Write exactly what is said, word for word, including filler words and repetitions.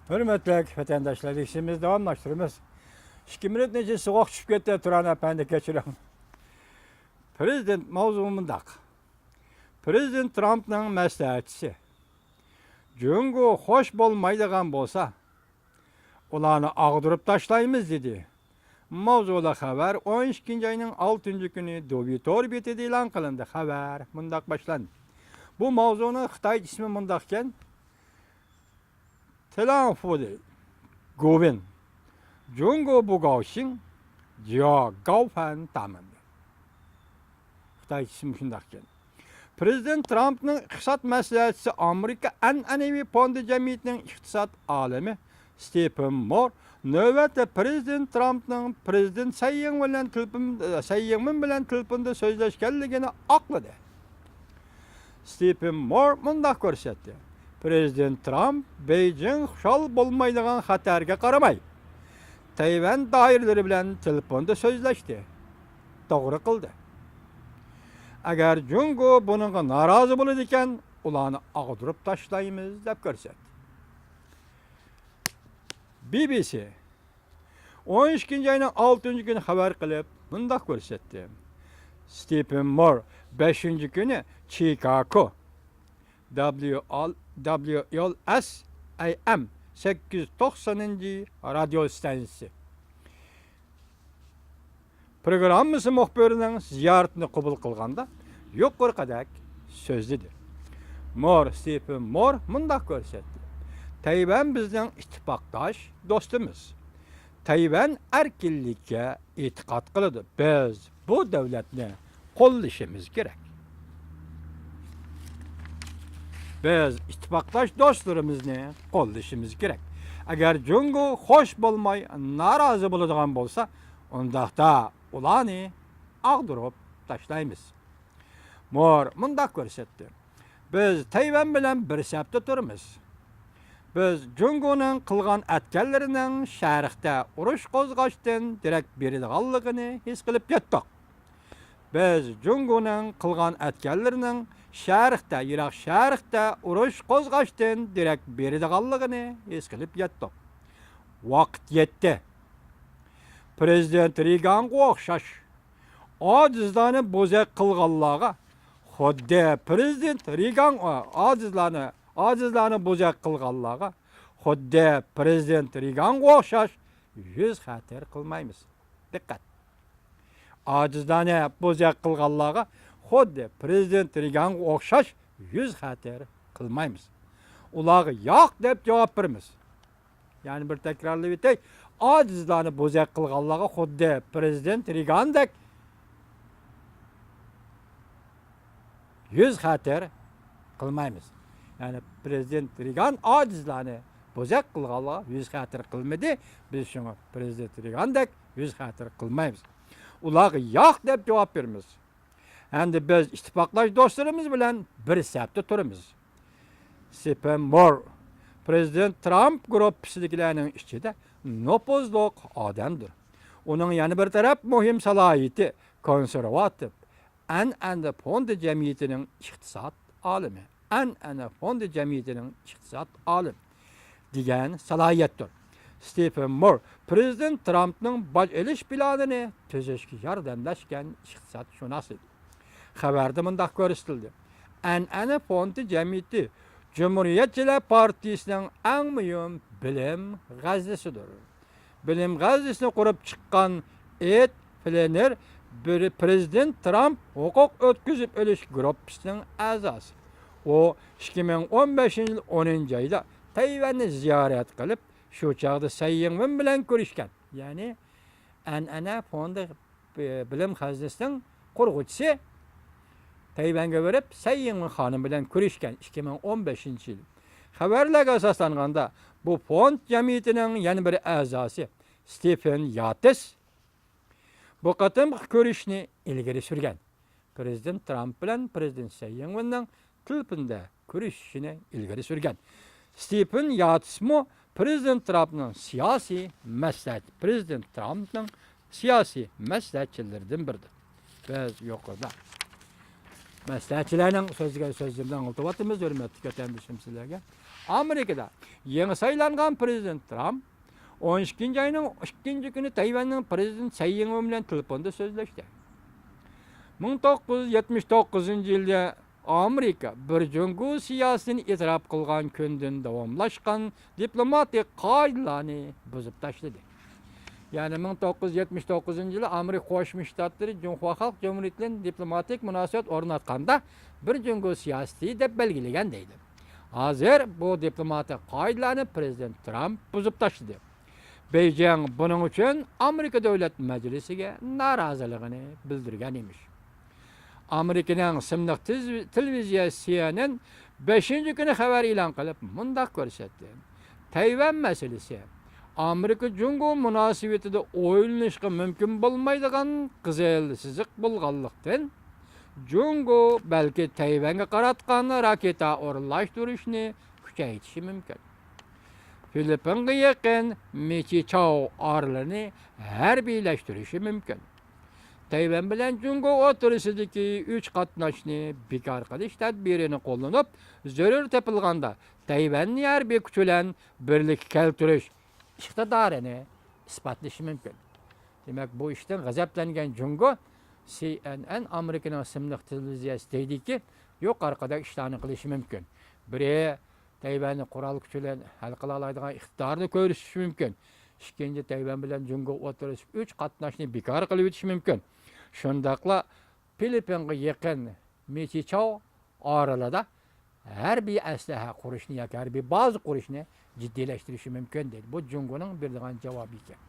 ھۆرمەتلىك ۋەتەنداشلار، دېيىشىمىز داۋاملاشتۇرىمىز. ئىككى مىنۇتنىڭ ئىچىدە سوغۇق چۈشۈپ كەتتى، تۇران ئەپەندى، كەچۈرۈڭ. پرېزىدېنت ماۋزۇ مۇنداق. پرېزىدېنت ترامپنىڭ مەسلىھەتچىسى، جۇڭگو خوش بولمايدىغان بولسا، ئۇلارنى ئاغدۇرۇپ تاشلايمىز، دېدى. ماۋزۇلۇق خەۋەر ئون ئىككىنچى ئاينىڭ ئالتىنچى كۈنى دۇۋى تور بېتىدە ئېلان قىلىندى. خەۋەر مۇنداق باشلاندى. بۇ ماۋزۇنىڭ خىتايچە ئىسمى مۇنداقكەن. تىلانفۇدى گوۋىن، جۇڭگو بۇگاۋشىڭ، جيا گاۋفەن تامىن. خىتايچىسى مۇشۇنداقكەن. پرېزىدېنت ترامپنىڭ ئىقتىساد مەسلىھەتچىسى، ئامېرىكا ئەنئەنىۋى فوندى جەمئىيىتىنىڭ ئىقتىساد ئالىمى ستېفېن مور نۆۋەتتە پرېزىدېنت ترامپنىڭ پرېزىدېنت سەي يىڭ بىلەن تېلېفون، سەي يىڭمىن بىلەن تېلېفوندا سۆزلەشكەنلىكىنى ئاقلىدى. ستېفېن مور مۇنداق كۆرسەتتى: پرېزىدېنت ترامپ بېيجىڭ خۇشال بولمايدىغان خەتەرگە قارىماي، تەيۋەن دائىرىلىرى بىلەن تېلېفوندا سۆزلەشتى. توغرا قىلدى. ئەگەر جۇڭگو بۇنىڭغا نارازى بولىدىكەن، ئۇلارنى ئاغدۇرۇپ تاشلايمىز، دەپ كۆرسەتتى. بى بى سى ئون ئىككىنچى ئاينىڭ ئالتىنچى كۈنى خەۋەر قىلىپ، مۇنداق كۆرسەتتى: ستېفېن مور بەشىنچى كۈنى چىكاگو، دابليۇ ئېل، دابليۇ ئېل ئېس ئەي ئېم سەككىز يۈز توقسىنىنچى رادىيو ئىستانسىسى پروگراممىسى مۇخبىرىنىڭ زىيارىتىنى قوبۇل قىلغاندا يۇقىرىقىدەك سۆزلىدى. مور، ستېفېن مور مۇنداق كۆرسەتتى: تەيۋەن بىزنىڭ ئىتتىپاقداش دوستىمىز. تەيۋەن ئەركىنلىككە ئېتىقاد قىلىدۇ. بىز بۇ دۆلەتنى قوللىشىمىز كېرەك. بىز ئىتتىپاقداش دوستلىرىمىزنى قوللىشىمىز كېرەك. ئەگەر جۇڭگو خوش بولماي، نارازى بولىدىغان بولسا، ئۇنداقتا ئۇلارنى ئاغدۇرۇپ تاشلايمىز. مور مۇنداق كۆرسەتتى: بىز تەيۋەن بىلەن بىر سەپتە تۇرىمىز. بىز جۇڭگونىڭ قىلغان ئەتكەنلىرىنىڭ شەرقتە ئۇرۇش قوزغاشتىن دېرەك بېرىدىغانلىقىنى ھېس قىلىپ يەتتۇق. بىز جۇڭگونىڭ قىلغان ئەتكەنلىرىنىڭ شەرقتە، يىراق شەرقتە ئۇرۇش قوزغاشتىن دېرەك بېرىدىغانلىقىنى ھېس قىلىپ يەتتۇق. ۋاقىت يەتتى. پرېزىدېنت رېيگانغا ئوخشاش ئاجىزلارنى بوزەك قىلغانلارغا خۇددى پرېزىدېنت رېيگان، ئاجىزلارنى، ئاجىزلارنى بوزەك قىلغانلارغا خۇددى پرېزىدېنت رېيگانغا ئوخشاش يۈز خەتىرە قىلمايمىز. دىققەت! ئاجىزلارنى بوزەك قىلغانلارغا خۇددى پرېزىدېنت رېيگانغا ئوخشاش يۈز خەتىرە قىلمايمىز. ئۇلارغا ياق دەپ جاۋاب بېرىمىز. يەنە بىر تەكرارلاپ ئۆتەي، ئاجىزلارنى بوزەك قىلغانلارغا خۇددى پرېزىدېنت رېيگاندەك يۈز خەتىرە قىلمايمىز. يەنى پرېزىدېنت رېيگان ئاجىزلارنى بوزەك قىلغانلارغا يۈز خەتىرە قىلمىدى. بىز شۇڭا پرېزىدېنت رېيگاندەك يۈز خەتىرە قىلمايمىز. ئۇلارغا ياق دەپ جاۋاب بېرىمىز. ئەمدى بىز ئىتتىپاقداش دوستلىرىمىز بىلەن بىر سەپتە تۇرىمىز. ستېفېن مور پرېزىدېنت ترامپ گۇرۇپپىسىدىكىلەرنىڭ ئىچىدە نوپۇزلۇق ئادەمدۇر. ئۇنىڭ يەنە بىر تەرەپ مۇھىم سالاھىيىتى كونسېرۋاتىپ ئەنئەنە فوندى جەمئىيىتىنىڭ ئىقتىساد ئالىمى، ئەنئەنە فوندى جەمئىيىتىنىڭ ئىقتىساد ئالىمى دېگەن سالاھىيەتتۇر. ستېفېن مور پرېزىدېنت ترامپنىڭ باج ئېلىش پىلانىنى تۈزۈشكە ياردەملەشكەن ئىقتىسادشۇناس ئىدى. خەۋەردە مۇنداق كۆرسىتىلدى: ئەنئەنە فوندى جەمئىيىتى جۇمھۇرىيەتچىلەر پارتىيىسىنىڭ ئەڭ مۇھىم بىلىم غەزنىسىدۇر. بىلىم غەزنىسىنى قۇرۇپ چىققان ئېد فلېنېر بىر پرېزىدېنت ترامپ ھوقۇق ئۆتكۈزۈپ ئېلىش گۇرۇپپىسىنىڭ ئەزاسى. ئۇ ئىككى مىڭ ئون بەشىنچى يىل ئونىنچى ئايدا تەيۋەننى زىيارەت قىلىپ، شۇ چاغدا سەي يىڭۋېن بىلەن كۆرۈشكەن. يەنى ئەنئەنە فوندى، بىلىم خەزنىسىنىڭ قۇرغۇچىسى تەيۋەنگە بېرىپ، سەي يىڭۋېن خانىم بىلەن كۆرۈشكەن ئىككى مىڭ ئون بەشىنچى يىل. خەۋەرلەرگە ئاساسلانغاندا، بۇ فوند جەمئىيىتىنىڭ يەنە بىر ئەزاسى ستېفېن ياتېس بۇ قېتىمقى كۆرۈشۈشنى ئىلگىرى سۈرگەن. پرېزىدېنت ترامپ بىلەن پرېزىدېنت سەي يىڭۋېننىڭ تېلېفوندا كۆرۈشۈشىنى ئىلگىرى سۈرگەن. ستېفېن ياتېسمۇ پرېزىدېنت ترامپنىڭ سىياسىي مەسلىھەت، پرېزىدېنت ترامپنىڭ سىياسىي مەسلىھەتچىلىرىدىن بىرىدۇر. بىز يۇقىرىدا مەسلىھەتچىلەرنىڭ سۆزلىگەن سۆزلىرىنى ئاڭلىتىۋاتىمىز، ھۆرمەتلىك ۋەتەندىشىم سىلەرگە. ئامېرىكىدا يېڭى سايلانغان پرېزىدېنت ترامپ ئون ئىككىنچى ئاينىڭ ئىككىنچى كۈنى تەيۋەننىڭ پرېزىدېنتى سەي يىڭۋېن بىلەن تېلېفوندا سۆزلەشتى. مىڭ توققۇز يۈز يەتمىش توققۇزىنچى يىلى ئامېرىكا بىر جۇڭگو سىياسىتىنى ئېتىراپ قىلغان كۈندىن داۋاملاشقان دىپلوماتىك قائىدىلەرنى بۇزۇپ تاشلىدى. يەنى مىڭ توققۇز يۈز يەتمىش توققۇزىنچى يىلى ئامېرىكا قوشما شتاتلىرى جۇڭخۇا خەلق جۇمھۇرىيىتى بىلەن دىپلوماتىك مۇناسىۋەت ئورناتقاندا بىر جۇڭگو سىياسىتى دەپ بەلگىلىگەن دەيدۇ. ھازىر بۇ دىپلوماتىك قائىدىلەرنى پرېزىدېنت ترامپ بۇزۇپ تاشلىدى. بېيجىڭ بۇنىڭ ئۈچۈن ئامېرىكا دۆلەت مەجلىسىگە نارازىلىقىنى بىلدۈرگەن ئىمىش. ئامېرىكىنىڭ سىملىق تىز-، تېلېۋىزىيە سى ئېن ئېن بەشىنچى كۈنى خەۋەر ئېلان قىلىپ مۇنداق كۆرسەتتى: تەيۋەن مەسىلىسى ئامېرىكا جۇڭگو مۇناسىۋىتىدە ئويلىنىشقا مۇمكىن بولمايدىغان قىزىل سىزىق بولغانلىقتىن، جۇڭگو بەلكى تەيۋەنگە قاراتقان راكېتا ئورۇنلاشتۇرۇشنى كۈچەيتىشى مۇمكىن. فىلىپپىنغا يېقىن مېچىچاۋ ئارىلىنى ھەربىيلەشتۈرۈشى مۇمكىن. تەيۋەن بىلەن جۇڭگو ئوتتۇرىسىدىكى ئۈچ قاتناشنى بىكار قىلىش تەدبىرىنى قوللىنىپ، زۆرۈر تېپىلغاندا تەيۋەننى ھەربىي كۈچ بىلەن بىرلىككە كەلتۈرۈش ئىقتىدارىنى ئىسپاتلىشى مۇمكىن. دېمەك، بۇ ئىشتىن غەزەپلەنگەن جۇڭگو، سى ئېن ئېن ئامېرىكىنىڭ سىملىق تېلېۋىزىيەسى دەيدىكى، يۇقىرىقىدەك ئىشلارنى قىلىشى مۇمكىن. بىرى، تەيۋەننى قورال كۈچى بىلەن ھەل قىلالايدىغان ئىقتىدارنى كۆرسىتىشى مۇمكىن. ئىككىنچى، تەيۋەن بىلەن جۇڭگو ئوتتۇرىسىدىكى ئۈچ قاتناشنى بىكار قىلىۋېتىشى مۇمكىن. شۇنداقلا فىلىپپىنغا يېقىن مېچىچاۋ ئارىلىدا ھەربىي ئەسلىھە قۇرۇشنى ياكى ھەربىي بازا قۇرۇشنى جىددىيلەشتۈرۈشى مۇمكىن، دەيدۇ. بۇ جۇڭگونىڭ بېرىدىغان جاۋابى ئىكەن.